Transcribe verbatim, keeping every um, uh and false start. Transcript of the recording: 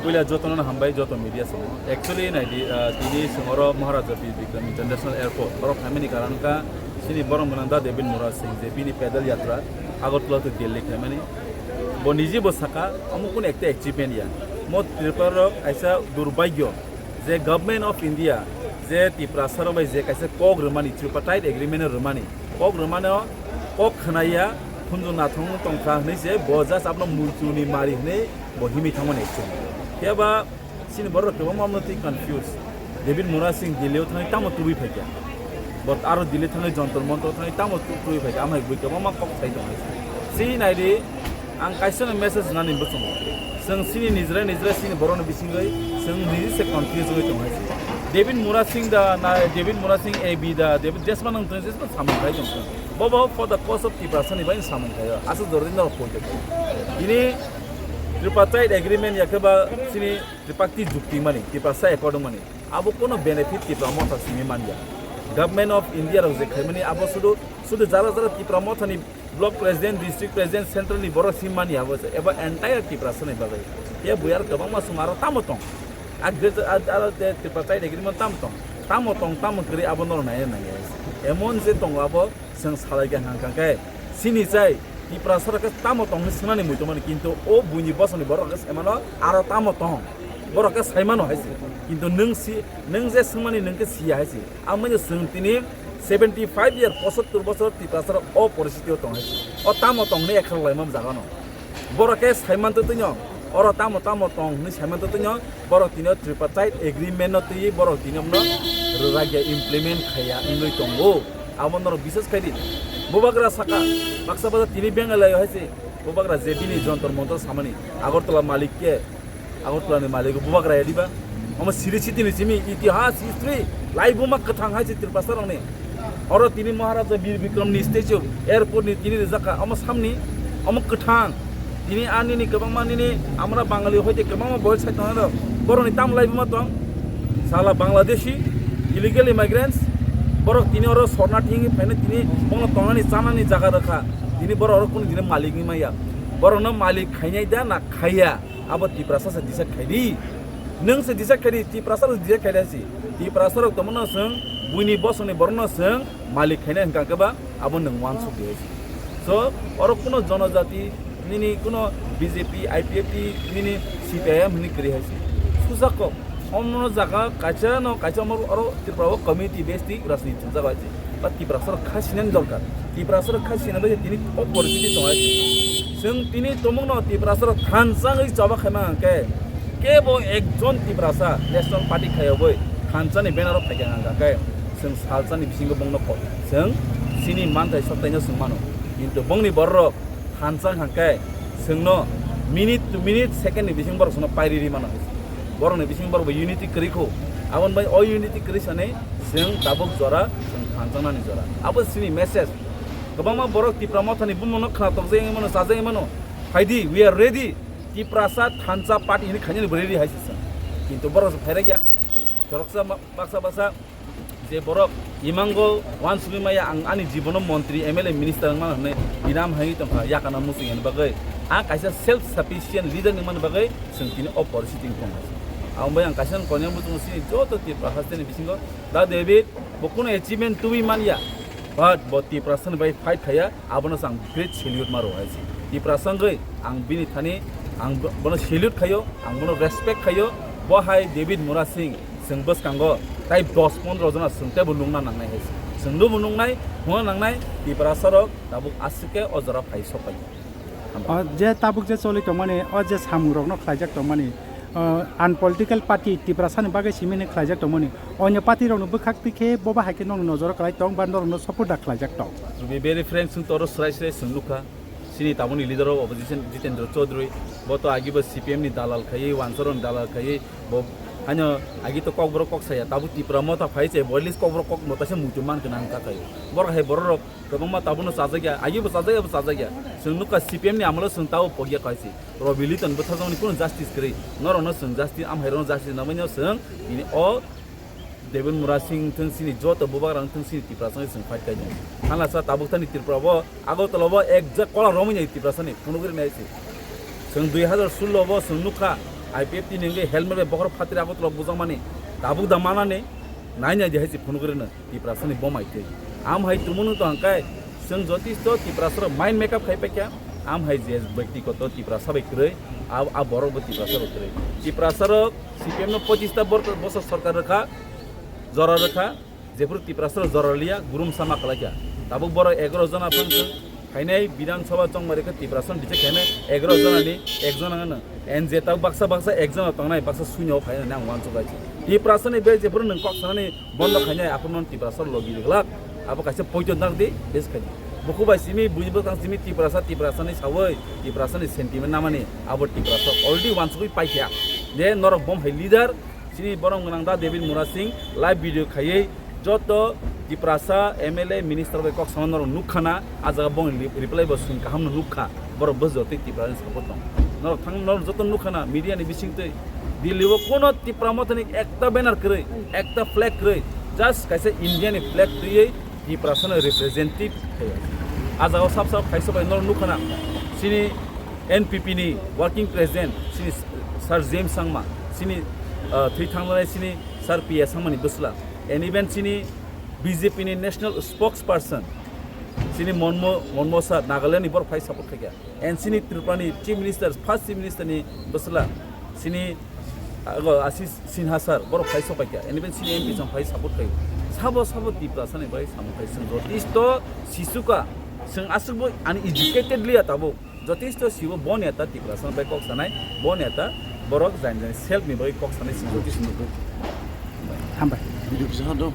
Puila jotono hambai, joto media song. Actually, naidi, ah, tini songoro Maharaja Bir Bikram International Airport. Borok phaimani karon ka, sini borom gwnang da David Murasing, je bini pedal yatra, Agartala to Delhi khaimani. Bo niji bo saka, amo kun ekta achievement ya. Mo Tripura rok kaisa durbagyo, je Government of India, je Tiprasa rok bai je kaisa kok rwmani, Tripartite Agreement rwmani. Kok rwmano kok khwnaya, khunju nathong tongkha hwnwi se bo just abno muitu ni mari hwnwi bo himwi thangmani actually. Phiya ba chini borok kwbangma mano twi confuse. David Murasing Delhi o thangwi tamo tubui phaikha. Bo aro Delhi thangwi Jantar Mantar thangwi tamo tu-, tubui phaikha. Amhai bui kwbangma kok sai tong hai. Si nai di, ang kaisa no message nani bwsongo. Chwng sini nijra nijra sini borokni bisingwi chwng niji se confuse wngwi tong hai. David Murasing da na David Murasing A B da David jesma nang tong jesma samung khai tong. Bobo for the cause of Tiprasa ni bai samung khai. Asa jordi no koi. Ini Tripartite agreement ya khe ba sini Tripartite jukti mani, Tiprasa accord mani. Abo kono benefit Tipra Motha simi manya. Government of India rok je khaimani abo sudu, sudu jara jara Tipra Motha ni block president, district president, central ni borok simi manya abo se. Eba entire Tiprasa ni bagwi. Ya buyar kwbangma sum aro tamo tong. A greater, a, aro te Tripartite agreement tamo tong. Tamo tong, tamo kwrwi abo norok nai nai. Emon je tongo abo, Chwng salai khe hang kang khe sini chai Tiprasa rok khe tamo tong hwnwi swngnani muitu mani, kintu o buini bosongni borok khe saimano aro tamo tong, borok khe saimano hai se. Kintu nwng si, nwng je swngmani nwng khe siya hai se. Amoni chwng tini seventy five year, pochottor bosor Tiprasa rok o poristiti o tong hai se. O tamo tong hwnwi ekha laimani jaga no. Borok khe saiman twi twnyo, oro tamo tamo tong hwnwi saiman twi twnyo, borok tini o Tripartite Agreement no twi borok tini omno rwragya implement khaiya wngwi tongo. Abo norok bisas khai di. Bubagra saka, baksa baksa tini Bengalai hai se, bubagra je bini Jantar Mantar samani, Agartala malik khe, Agartala ni malik bubagra ya diba? Omo siri siti ni simi itihas, history, laibuma kwthang hai se Tiprasa rokni. Oro tini Maharaja Bir Bikram ni statue, airport ni tini rijaka, omo samni, omo kwthang. Tini ani ni kwbangma nini, amra Bangali hoite kwbangma boy sai tongo, borok ni tam lai buma tong. Sala Bangladeshi, illegal immigrants, borok tini oro sorna thing phaina tini bono tongnani chanani jaga rwkha. Tini borok oro kunu dini malik ni maya. Borok no malik khainai da na khaiya? Abo Tiprasa se decide khai di. Nwng se decide khai di, Tiprasa rok decide khai di si. Tiprasa rok tongmano chwng, buini bosongni borokno chwng malik khaina hwnkha khe ba abo nwng uansuk di hai si. So, oro kuno jonojati nini kuno B J P, I P F T nini C P I M hwnwi kwrwi hai si. Susa kok, omo jaga kaisa no kaisa omo oro Tripura o community based rajniti thwngjak hai si. Ba Tiprasa rok kha sinani dorkar. Tiprasa rok kha sinani bai tini o poristiti tong hai. Chwng tini tomung no Tiprasa rok thansa wngwi choba khaima hwnkhe kebo ekjon Tiprasa National Party khayogwi thansa ni banner o phaikha hwnkha khe chwng salsa ni bisingo bongno ko-, chwng chini manthai soktai no chwng mano. Kintu bongni borok rok thansa hwnkha khe chwngno minute to minute second ni bising borok chwngno pairi ri mano. Borok ni bising borok bo unity kwrwi kho. Aboni bai o unity kwrwi sani chwng tabuk jora, chwng thansa nani jora. Abo chini message. Kwbangma borok Tipra Mothani bumungno khna tokjagwi mano, chajagwi mano. Phaidi, we are ready. Tiprasa thansa party hwnwi khainani bo ready hai se chwng. Kintu borok se phairakya. Khoroksa ma-, baksa baksa je borok imango uansugwi maya ang ani jibono montri, M L A, minister wngmano hwnwi binam hai tongkha yakana muchung yani bagwi. Ang kaisa self sufficient leader ni mani bagwi chwng tini o poristiti wng tongkha. Ang bai ang kaisa konyang muchungo sini joto Tipra hasteni bisingo da David bo kuno achievement tubui manya, but bo Tiprasani bai fight khaya, abono ang great salute maro hai si. Tiprasa wngwi ang bini thani ang bo-, bono salute khayo, ang bono respect khayo. Bo hai David Murasing chwng bwskango tai dos pondro jona chwng teibo nungna nangnai hai si. Chwng nubo nungnai, hwnna nangnai, Tiprasa rok tabuk aswk khe o jora phai sok pai. O je tabuk je choli tongmani, o je samung rokno khlaijak tongmani, o unpolitical party Tiprasani bagwi simi hwnwi khlaijak tongmani, onyo party rokno bwkhak twi khe bo bahai khe nokni nojoro kwlai tong ba norokno support da khlaijak tong. To be very frank, chwng toro swrai swrai chwng nukha, chini tabukni leader of opposition Jitendra Chaudhary, bo to agibo C P M ni dalal khaiwi, Wansaroni dalal khaiwi, bo haino agi to kokborok kok saya, tabuk Tipra Motha phai se, bo at least kokborok kok motha se muitu man kana hwnka khaio. Borok hai borok rok Kwbangma tabukno chajakya, agibo chajakya, bo chajakya. Chwng nukha C P M ni amolo chwng tabo pogya kaisi. Robi Liton bwtharjakmani kunu justice kwrwi. Norokno chwng justice, amhairokno justice nangmani chwng tini o David Murasing thung sini joto bubagrang thung sini Tiprasani chwng fight khaijak. Hanglasa tabuk thani Tripura bo Agartala bo ekjak kola romwi nai Tiprasani phunugwi nai se. Chwng dui hazar sullo bo chwng nukha I P F T ni hwnkhe helmet bai bokhorok phatri Agartala bujakmani tabuk da manani nai nai di hai se phunuk rwno Tiprasani bo mai twi. Am hai tumunu to hwnkhe chwng jotisto Tiprasarok mind make up khai paikha. Am hai je byaktigoto Tiprasa bai kwrwi, a, a borok bo Tiprasa bai kwrwi. Tiprasarok C P M no pochista bor-, bosor sorkar rwkha, jora rwkha. Jephuru Tiprasarok jora liya, gurumsa ma kalaikha. Tabuk borok egaroh jona phang chwng phainai Bidhan Sabha chongmari khe Tiprasarok reject khainai egaroh jonani ekjona hwno. And je tabuk baksa baksa ekjona tongnai, baksa suinao phainai ang uansuk lai se. Tiprasani bai jephuru nwng kok sanani bondo khainai, aphuru nono Tiprasarok logi riglak. Abo kaisa poito nang di, bes khai di. Buku bai simi, buji bwkang simi Tiprasa, Tiprasani sawi, Tiprasani sentiment namani, abo Tiprasarok already uansugwi paikha. Je norok bom hai leader, Chini borok gwnang da David Murasing live video khaiwi joto Tiprasa M L A minister bai kok sama norok nukha na, a jaga bongni reply bo swng kaham no nukha, borok bo jotoi Tiprasa ni support tong. Norok thang, norok joto nukha na media ni bising twi Delhi o kono Tipra Motha ni ekta banner kwrwi, ekta flag kwrwi, just kaisa India ni flag twiwi Tiprasa no representative khaio. A jaga o sab sab khaisa bai norok nukha na chini N P P ni working president chini Sir James Sangma, chini, uh, thwi thanglanai chini Sir P A Sangmani bwsla, and even chini B J P ni national spokesperson chini Monmo, Monmo Sir Nagaland ni borok phai support khaikha, and chini Tripura ni Chief Minister, first Chief Minister ni bwsla chini, uh, Ashish Sinha Sir borok phai sopaikha, and even chini M P chong phai support khai. Sabo sabo Tiprasa ni bai samung khai, chwng jotisto sisuka, chwng aswk bo uneducated liya tabuk. Jotisto sibo bo neta Tiprasa bai kok sanai, bo neta borok jani jani self ni bai kok sanai si jotisto nugo. Hambai. Video kisa do.